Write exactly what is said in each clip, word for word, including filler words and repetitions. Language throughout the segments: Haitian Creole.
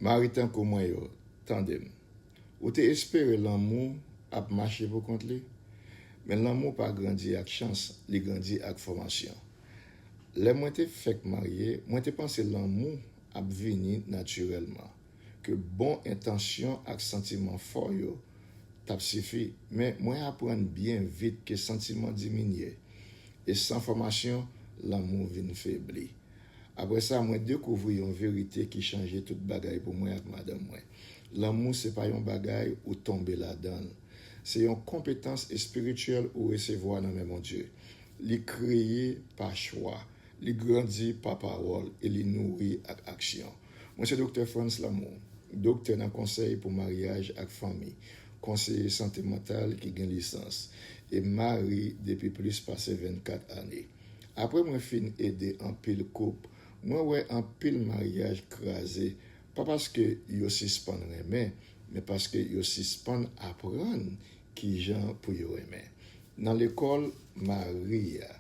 Mari tankou mwen yo, tande m. Ou te espere lanmou ap mache pou kont li? Men lanmou pa grandi ak chans, li grandi ak fòmasyon. Lè mwen te fèk marye, mwen te panse lanmou ap vini natirèlman, ke bon entansyon ak santiman fò yo t ap sifi. Men mwen aprann byen vit ke santiman diminye, e san fòmasyon, lanmou vin febli. Apre sa, mwen dekouvri yon verite ki chanje tout bagay pou mwen ak madanm mwen. Lanmou se pa yon bagay ou tonbe ladan l. Se yon konpetans espirityèl ou resevwa nan men Bondye. Li kreye pa chwa, li grandi pa pawòl e li nouri ak aksyon. Mwen se Doktè Frantz Lamour, doktè nan konsèy pou maryaj ak fanmi, konseye sante mantal ki gen lisans, e mari depi plis pase vennkat ane. Apre mwen fin ede anpil koup, mwen wè anpil maryaj kraze, pa paske yo sispann renmen, men paske yo sispann aprann kijan pou yo renmen. Nan lekòl mari a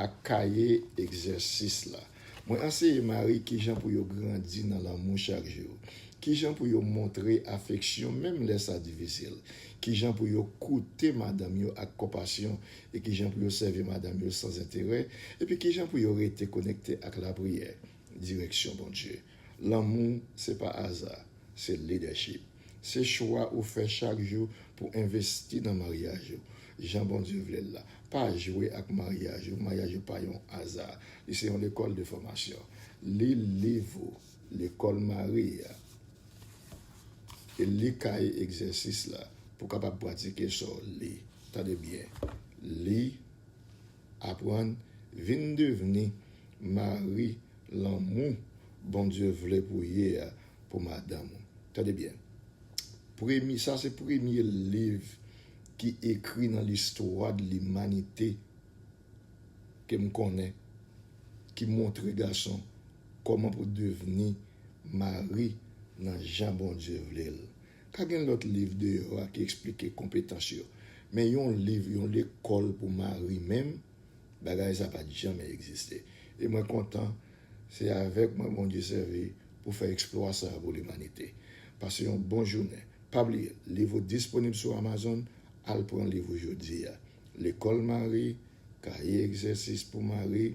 ak kaye egzèsis la, mwen anseye mari kijan pou yo grandi nan lanmou chak jou, kijan pou yo montre afeksyon menm lè sa difisil, kijan pou yo koute madanm yo ak konpasyon, e kijan pou yo sèvi madanm yo san enterè, epi kijan pou yo rete konekte ak lapriyè, direksyon Bondye. Lanmou se pa aza, se lidèchip. Se chwa ou fè chak jou pou envesti nan maryaj ou, jan Bondye vle l la. Pa jwe ak maryaj ou, maryaj ou pa yon aza. Li se yon lekòl de fòmasyon. Li liv ou, lekòl mari a, e li kaye egzèsis la pou w kapab pratike sa w li. Tande byen. Li, aprann, vin devni mari lanmou Bondye vle pou ye a pou madanm ou. Tande byen. Premye, sa se premye liv ki ekri nan listwa de limanite ke m konnen ki montre gason kòman pou devni mari nan jan Bondye vle l. Ka gen lòt liv deyò a ki eksplike konpetans yo. Men yon liv, yon lekòl pou mari menm, bagay sa pa t janmen egziste. E mwen kontan, se avèk mwen Bondye sèvi pou fè eksplwa sa a pou limanite. Pase yon bon jounen. Pa bliye, liv ou disponib sou Amazon, al pran liv ou jodi a. Lekòl mari, kaye egzèsis pou mari,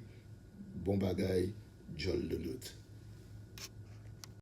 bon bagay, djòl doudout.